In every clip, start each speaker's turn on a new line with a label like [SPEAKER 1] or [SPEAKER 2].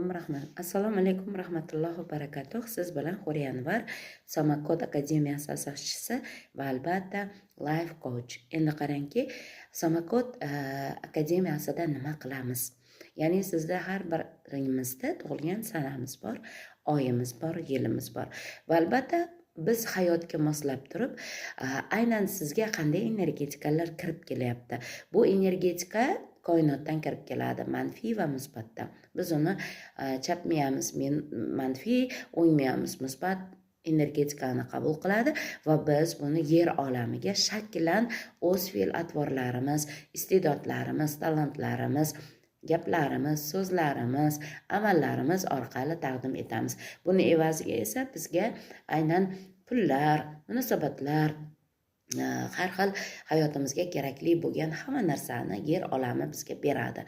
[SPEAKER 1] Alaykum rahmat. Assalomu alaykum rahmatullohi va barakatuh. Siz bilan Huriya Anvar, Samakod akademiyasi asoschisi va albatta life coach. Endi qarangki, Samakod akademiyasida nima qilamiz? Ya'ni sizda har birimizda tug'ilgan sanamiz bor, oyimiz bor, yilimiz bor. Va albatta biz hayotga moslab turib, aynan sizga qanday energetikalar kirib kelyapti. Bu energetika koinotdan kirib keladi, manfiy va musbatdan. Biz uni chap miyamiz manfiy, o'ng miyamiz musbat energetikani qabul qiladi va biz buni yer olamiga shakllan o'z fe'l atvorlarimiz, iste'dodlarimiz, talantlarimiz, gaplarimiz, so'zlarimiz, amallarimiz orqali taqdim etamiz. Buni evaziga esa bizga aynan pullar, munosabatlar, har xil hayotimizga kerakli bo'lgan hamma narsani yer olami bizga beradi.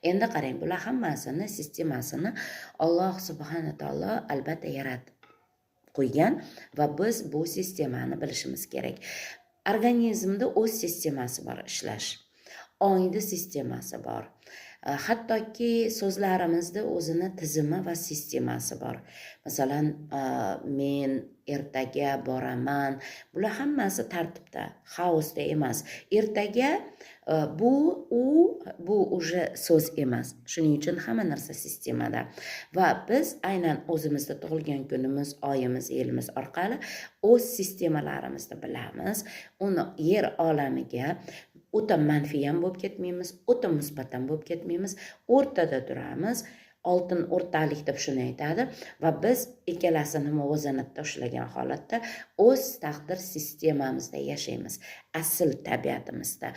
[SPEAKER 1] Endi qarang, bular hammasini sistemasini Alloh subhana taolo albatta yaratib qo'ygan va biz bu sistemani bilishimiz kerak. Organizmda o'z sistemasi bor ishlash, ongda sistemasi bor. Hattoki so'zlarimizda o'zini tizimi va sistemasi bor. Masalan, men ertaga boraman. Bular hammasi tartibda, xaosda emas. Ertaga bu u bu уже so'z emas. Shuning uchun hamma narsa sistemada. Va biz aynan o'zimizda tug'ilgan kunimiz, oyimiz, yilimiz orqali o'z sistemalarimizni bilamiz. Uni yer olamiga o'ta manfiy ham bo'lib ketmaymiz, o'ta musbat ham bo'lib ketmaymiz, o'rtada turamiz. Oltin o'rtalik deb shuni aytadi va biz ikkalasini muvozanatda ushlagan holatda o'z taqdir sistemamizda yashaymiz, asl tabiatimizda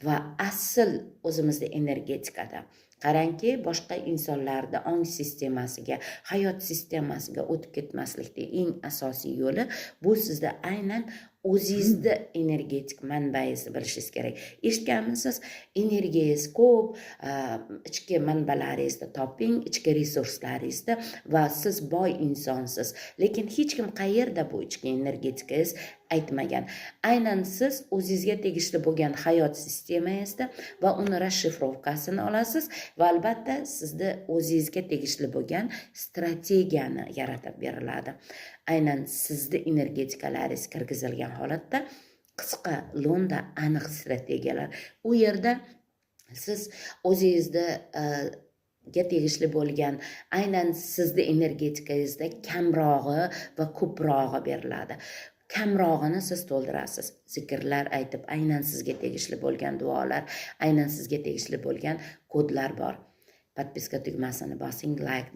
[SPEAKER 1] va asl o'zimizda energetikada. Qarangki, boshqa insonlarni ong sistemasiga, hayot sistemasiga o'tib ketmaslikni eng asosiy yo'li bu sizda aynan o'zingizni energetik manbangizni bilishingiz kerak. Eshitganmisiz? Energiyangiz ko'p, ichki manbalaringizni toping, ichki resurslaringizni va siz boy insonsiz. Lekin hech kim qayerda bu ichki energetikangiz aytmagan. Aynan siz o'zingizga tegishli bo'lgan hayot sistemangizda va uni расшифровка sini olasiz va albatta sizni o'zingizga tegishli bo'lgan strategiyani yaratib beriladi. Aynan sizni energetikalaringiz kirgizilgan holatda qisqa, lo'nda, aniq strategiyalar. U yerda siz o'zingizni ga tegishli bo'lgan aynan sizni energetikangizda kamrog'i va ko'prog'i beriladi. Kamrog'ini siz to'ldirasiz. Zikrlar aytib, aynan sizga tegishli bo'lgan duolar, aynan sizga tegishli bo'lgan kodlar bor. Подписка tugmasini bosing, laykni